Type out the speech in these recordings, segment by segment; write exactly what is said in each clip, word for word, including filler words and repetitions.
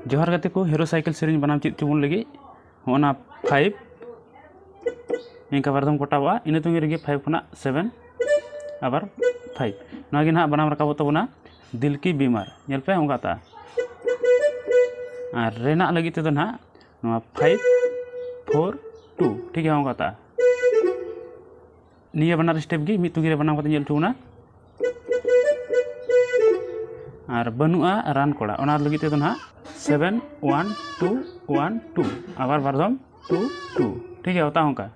ᱡᱚᱦᱟᱨ ᱜᱟᱛᱮ ᱠᱚ, ᱦᱤᱨᱳ ᱥᱟᱭᱠᱮᱞ ᱥᱮᱨᱮᱧ ᱵᱟᱱᱟᱢ ᱪᱮᱫ ᱪᱚᱵᱚᱱ ᱞᱟᱹᱜᱤᱫ ᱦᱚᱸᱜᱼᱚ ᱱᱟ ᱯᱷᱟᱭᱤᱵᱷ ᱱᱤᱝᱠᱟ ᱵᱟᱨ ᱫᱷᱚᱢ ᱠᱚᱴᱟᱵᱚᱜᱼᱟ᱾ ᱤᱱᱟᱹ ᱛᱟᱭᱚᱢ ᱨᱮᱜᱮ ᱯᱷᱟᱭᱤᱵᱷ ᱠᱷᱚᱱᱟᱜ ᱥᱮᱵᱷᱮᱱ, ᱟᱵᱟᱨ ᱯᱷᱟᱭᱤᱵᱷ᱾ ᱱᱚᱣᱟ ᱜᱮ ᱱᱟᱦᱟᱜ ᱵᱟᱱᱟᱢ ᱨᱟᱠᱟᱵᱚᱜ ᱛᱟᱵᱚᱱᱟ ᱫᱤᱞ ᱠᱤ ᱵᱤᱢᱟᱨ᱾ ᱧᱮᱞ ᱯᱮ, ᱚᱱᱠᱟ ᱛᱟ᱾ ᱟᱨ ᱨᱮᱱᱟᱜ ᱞᱟᱹᱜᱤᱫ ᱛᱮᱫᱚ ᱱᱟᱦᱟᱜ ᱱᱚᱣᱟ ᱯᱷᱟᱭᱤᱵᱷ ᱯᱷᱳᱨ ᱴᱩ, ᱴᱷᱤᱠ ᱜᱮᱭᱟ, ᱚᱱᱠᱟ ᱛᱟ᱾ ᱱᱤᱭᱟᱹ ᱵᱟᱱᱟᱨ ᱥᱴᱮᱯ ᱜᱮ ᱢᱤᱫ ᱛᱩᱜᱤ ᱨᱮ ᱵᱟᱱᱟᱢ ᱠᱟᱛᱮ ᱧᱮᱞ ᱦᱚᱪᱚ ᱵᱚᱱᱟ᱾ ᱟᱨ ᱵᱟᱹᱱᱩᱜᱼᱟ ᱨᱟᱱ ᱠᱚᱲᱟ, ᱚᱱᱟ ᱞᱟᱹᱜᱤᱫ ᱛᱮᱫᱚ ᱱᱟᱦᱟᱜ seven one two one two, ᱟᱵᱟᱨ ᱵᱟᱨ ᱫᱷᱚᱢ ᱴᱩ ᱴᱩ, ᱴᱷᱤᱠ ᱜᱮᱭᱟ, ᱚᱛᱟ ᱚᱱᱠᱟ᱾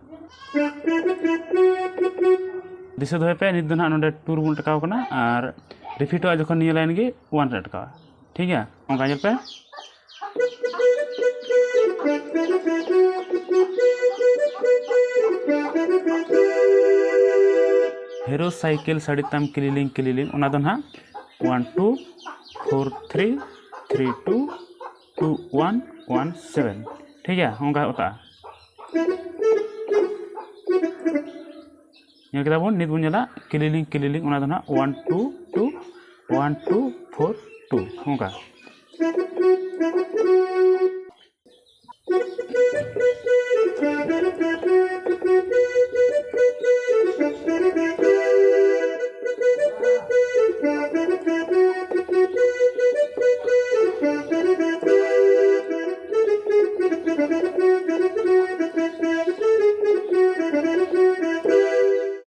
ᱫᱤᱥᱟᱹ ᱫᱚᱦᱚᱭ ᱯᱮ, ᱱᱤᱛ ᱫᱚ ᱱᱟᱦᱟᱜ ᱱᱚᱰᱮ ᱴᱩ ᱨᱮᱵᱚᱱ ᱴᱟᱠᱟᱣ ᱠᱟᱱᱟ, ᱟᱨ ᱨᱤᱯᱷᱤᱴᱚᱜᱼᱟ ᱡᱚᱠᱷᱚᱱ ᱱᱤᱭᱟᱹ ᱞᱟᱭᱤᱱ ᱜᱮ ᱳᱣᱟᱱ ᱨᱮ ᱟᱴᱠᱟᱣᱟ, ᱴᱷᱤᱠ ᱜᱮᱭᱟ, ᱚᱱᱠᱟ ᱧᱮᱞ ᱯᱮ᱾ ᱦᱤᱨᱳ ᱥᱟᱭᱠᱮᱞ ᱥᱟᱹᱲᱤ ᱛᱟᱢ ᱠᱤᱞᱤᱞᱤᱝ ᱠᱤᱞᱤᱞᱤᱝ, ᱚᱱᱟ ᱫᱚ ᱱᱟᱦᱟᱜ one two four three three two two one one seven, ᱴᱷᱤᱠ ᱜᱮᱭᱟ, ᱚᱱᱠᱟ ᱚᱛᱟᱜᱼᱟ᱾ ᱧᱮᱞ ᱠᱮᱫᱟ ᱵᱚᱱ, ᱱᱤᱛ ᱵᱚᱱ ᱧᱮᱞᱟ ᱠᱤᱞᱤᱞᱤᱝ ᱠᱤᱞᱤᱞᱤᱝ, ᱚᱱᱟ ᱫᱚ ᱱᱟᱦᱟᱜ one two two one two four two, ᱚᱱᱠᱟ᱾